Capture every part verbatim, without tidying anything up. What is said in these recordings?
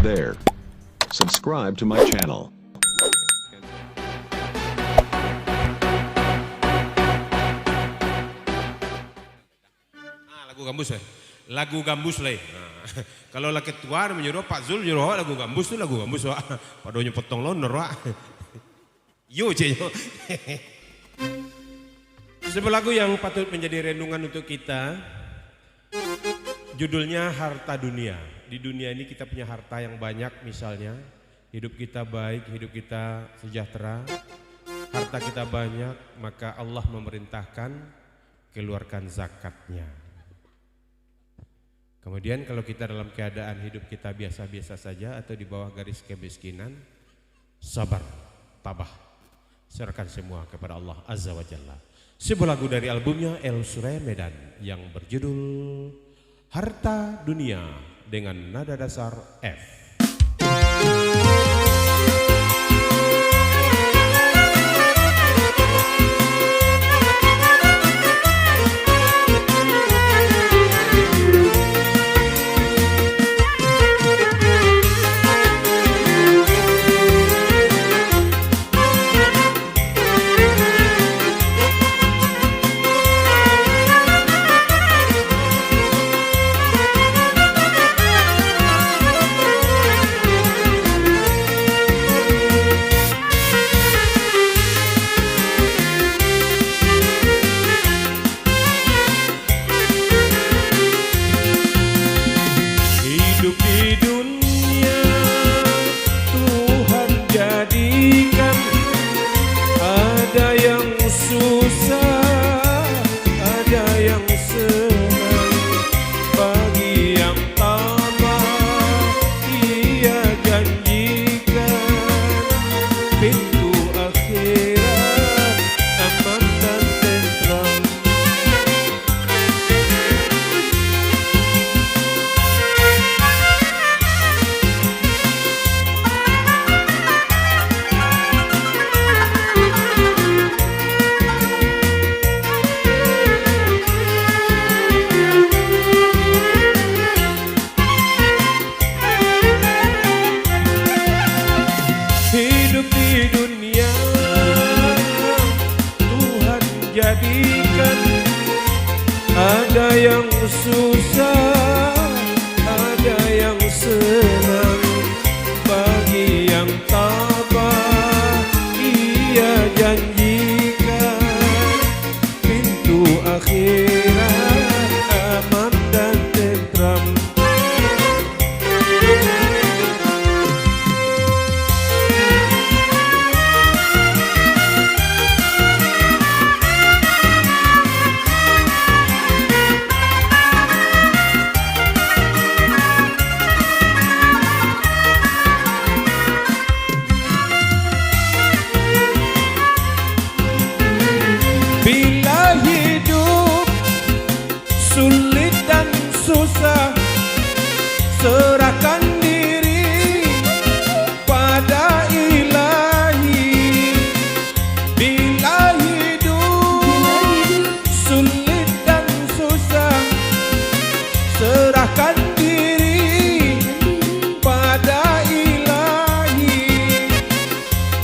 there. Subscribe to my channel. Ah, lagu gambus, eh. Lagu gambus lai. Ah, kalau lah ketua manyuruah, Pak Zul manyuruah awak lagu gambus tu, lagu gambus awak. Padonyo potong lonor, Wak. Yo, cek yo. Sebuah lagu yang patut menjadi renungan untuk kita. Judulnya Harta Dunia. Di dunia ini kita punya harta yang banyak, misalnya, hidup kita baik, hidup kita sejahtera, harta kita banyak, maka Allah memerintahkan, keluarkan zakatnya. Kemudian, kalau kita dalam keadaan hidup kita biasa-biasa saja atau di bawah garis kemiskinan, sabar, tabah, serahkan semua kepada Allah Azza wa Jalla. Sebuah lagu dari albumnya El Sure Medan yang berjudul Harta Dunia dengan nada dasar F. Hidup di dunia Tuhan jadikan, ada yang susah, ada yang senang. Bagi yang tabah, Ia janjikan pintu akhirat aman dan tentram. Hidup di dunia Tuhan jadikan, ada yang susah, ada yang senang. Bagi yang tabah, Ia janjikan pintu akhirat aman dan tentram. Bila hidup sulit dan susah, serahkan diri pada Ilahi. Bila hidup sulit dan susah, serahkan diri pada Ilahi.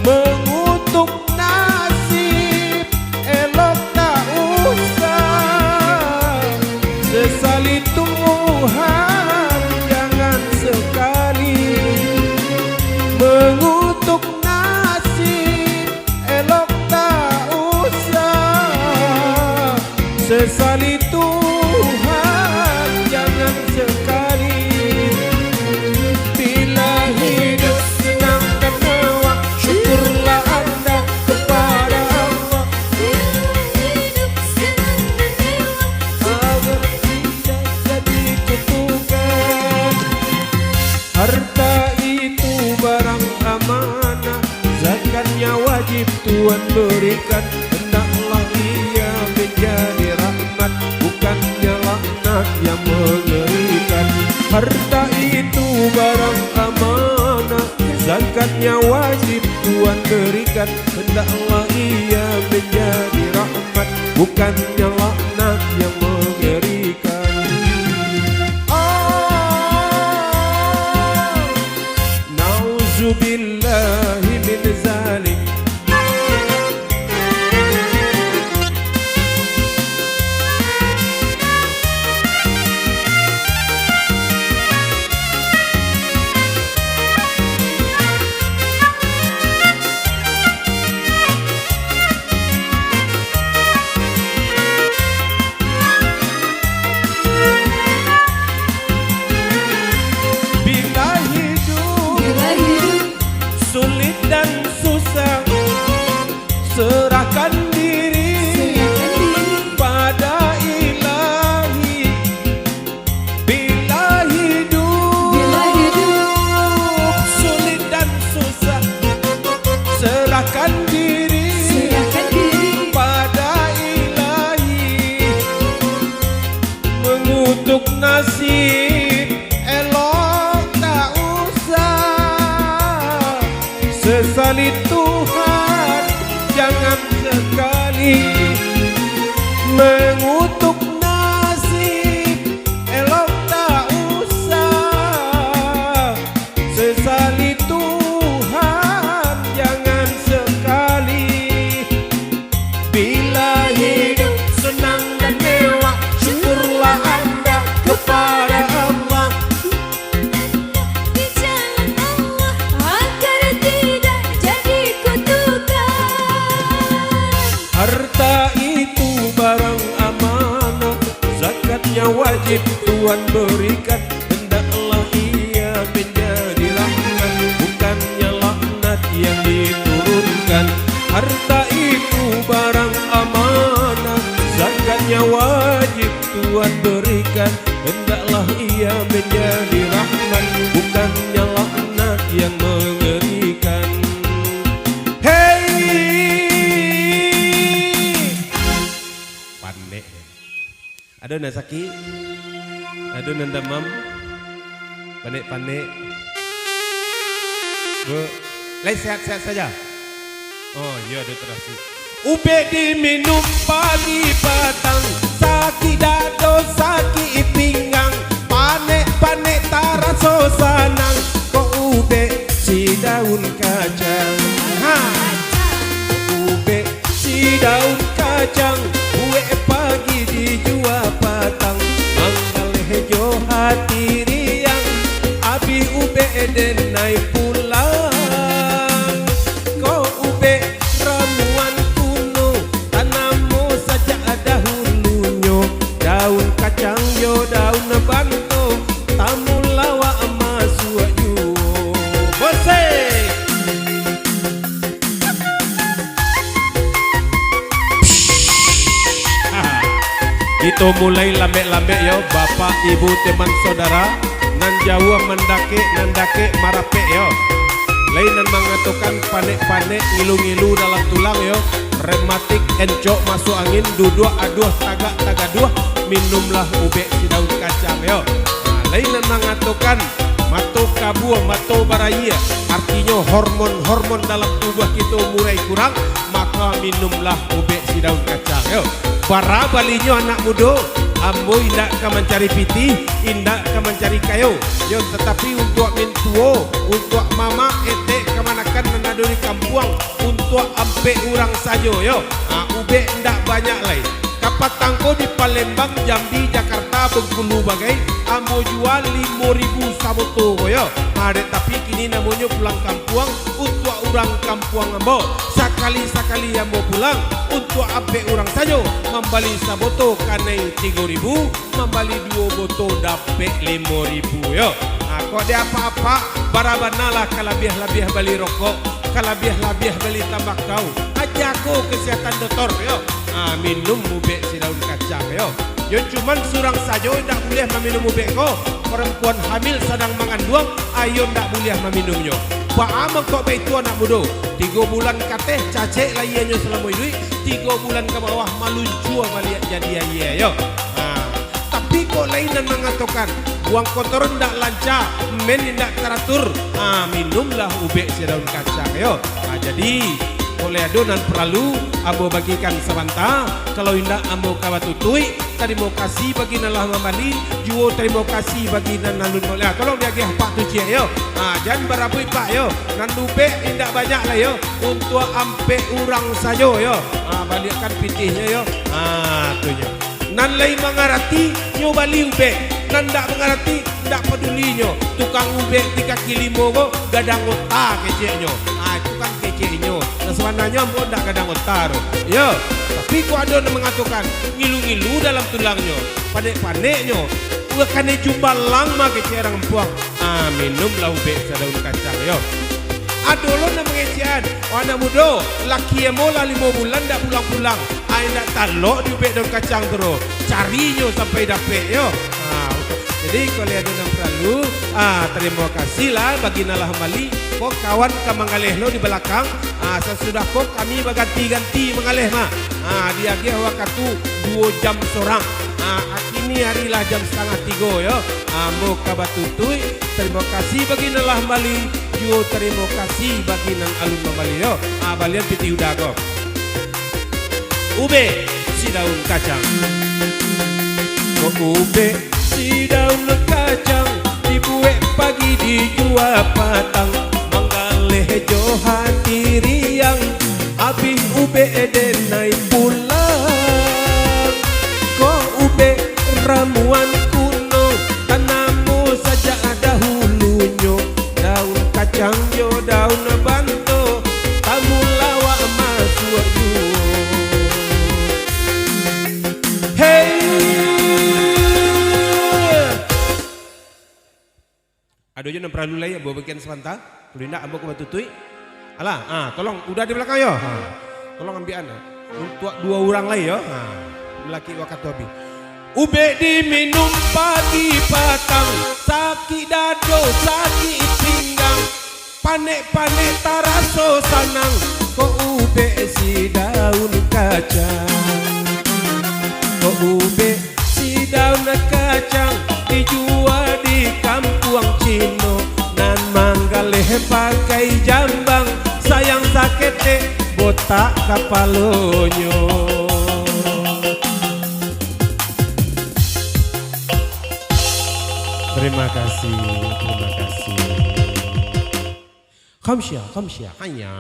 Mengutuk nasib, elok tak usah. Sesali Tuhan, jangan sekali. Mengutuk nasib, elok tak usah. Sesali Tuhan, jangan sekali. Bila hidup senangkan awak, syukurlah anda kepada Allah. Agar tidak jadi kutukan. Harta itu barang amanah, zakatnya wajib Tuhan berikan. Hendaklah ia menjadi rahmat, bukannya laknat yang mengerikan. Harta itu barang amanah, zakatnya wajib Tuhan berikan. Hendaklah ia menjadi rahmat, bukannya laknat yang mengerikan. Oh. Elok tak usah sesali Tuhan, jangan sekali mengutuk nasib. Elok tak usah sesali Tuhan, jangan sekali. Bila hidup senang dan mewah, syukurlah anda kepada Allah. Di jalan Allah, agar tidak jadi kutukan. Harta itu barang amanah, zakatnya wajib Tuhan berikan. Hendaklah ia menjadi rahmat, bukannya laknat yang diturunkan. Harta itu barang amanah, zakatnya wajib Tuhan berikan. Hendaklah ia menjadi rahmat, bukannya laknat yang mengerikan. Hei! Pandai. Ado nan sakik? Ado nan damam? Panek-panek. Bu, lai sehat-sehat saja? Oh, iyo, ado tarasi. Ubek diminum pagi patang, sakik dado, sakik pinggang, panek-panek taraso sanang, kok ubek si daun kacang. Ha. Ubek si daun kacang, buek pagi dijua patang, manggaleh jo hati riang, abih ubek denai pulang. Ko ubek ramuan kuno, tanamo sajak dahulunyo, daun kacang jo daun banto, tamulawak masuak juo. Musik! Kito mulai lambek-lambek yo, Bapak, Ibu, teman, saudara, nan jauah mandakek, nan dakek marapek yo. Lai nan mangatokan panek-panek, ngilu-ngilu dalam tulang yo, rematik, encok masuak angin, duduak aduah, tagak tagaduah, minumlah ubek si daun kacang yo. Nah, lai nan mangatokan mato kabua, mato barayie, artinyo hormon-hormon dalam tubuah kito murai kurang, maka minumlah ubek si daun kacang, yo. Bara balinyo anak mudo, ambo indak ka mancari pitih, indak ka mancari kayo, yo, tatapi untuak mintuo, untuak mamak, etek, kamanakan nan ado di kampuang, untuak ampek urang sajo, yo. Ah, ubek indak banyak lai. Kapatang ko di Palembang, Jambi, Jakarta, Bengkulu bagai, ambo jua limo ribu saboto ko yo. Ha, dek tapi kini namonyo pulang kampuang untuak urang kampuang ambo. Sakali-sakali ambo pulang untuak ampek urang sajo, mambali saboto kanai tigo ribu, mambali duo boto dapek limo ribu yo. Ha, kok di apak-apak, bara bana lah kalabiah-labiah bali rokok, kalabiah-labiah bali tambakau. Aja ko kesehatan dotor yo. Ah, minum ubek si daun kacang yo. Yo cuman surang sajo indak buliah maminum ubek ko. Parampuan hamil sadang manganduang, ayo indak buliah maminumnyo. Baa mangko baitu anak mudo? Tigo bulan kateh cacek lahianyo salamo iduik, tigo bulan ka bawah maluncua baliak jadi aia yo. Ah, tapi kok lain nan mangatokan, buang kotoran indak lanca, men indak taratur, ah, minumlah ubek si daun kacang yo. Ah, jadi, kok lai ado nan paralu ambo bagikan sabanta, kalau indak ambo ka batutuik, tarimo kasih bagi nan lah mambali, juo tarimo kasih bagi nan alun mambali. Ah, tolong diagiah Pak tu ciek yo. Ah, jan barabuik Pak yo, nan ubek indak banyak lai yo, untuak ampek urang sajo yo. Ah, baliakkan pitihnyo yo. Ah, tu nyo. Nan lai mangarati, nyo bali ubek. Nan ndak mangarati, ndak padulinyo. Tukang ubek di kaki limo ko gadang ota keceknyo. Ah, itu kan keceknyo. Nah, sabananyo ambo ndak gadang ota tu. Yo, tapi kok ado nan mangatokan, ngilu-ngilu dalam tulangnyo, panek-paneknyo, bukannya jumbalang mah kecek urang ampuang. Ah, minumlah ubek sadaun kacang, yo. Ado lo nan mangecekan, "Oh, anak mudo, laki ambo lah limo bulan ndak pulang-pulang. Ai, ndak talok diubek daun kacang tu doh. Carinyo sampai dapek, yo." Ah, jadi, kalau ado nan paralu, ah, tarimo kasih lah bagi nan lah mambali. Ko kawan ka manggaleh lo di balakang. Ah, sasudah ko kami baganti-ganti manggaleh mah. Ah, diagiah wakatu duo jam sorang. Ah, kini ari lah jam satangah tigo, yo. Ambo ka batutuik. Tarimo kasih bagi nan lah mambali, juo tarimo kasih bagi nan alun mambali, yo. Ah, balian pitih uda ko. Ubek si daun kacang. Ko ubek si daun kacang, dibuek pagi dijua patang, manggaleh jo hati riang, abih ubek denai pulang. Ko ubek ramuan kuno, tanamo sajak dahulunyo, daun kacang jo daun banto, tamulawak masuak juo. Hei! Ado juo nan paralu lai ambo bagian sabanta? Kalau indak, ambo ka batutuik. Alah, ah, tolong, uda di balakang yo. Ha. Tolong ambiakan, ah. Untuak duo urang lai yo. Ha. Lalaki wakatu abih. Ubek diminum pagi patang, sakik dado, sakik pinggang, panek-panek taraso sanang, ko ubek si daun kacang. Ko ubek si daun kacang, dijua di kampuang Cino, nan manggaleh pakai jambang, sayang saketek botak kapalonyo. Terima kasih, terima kasih. Kamsia, kamsia, hanya.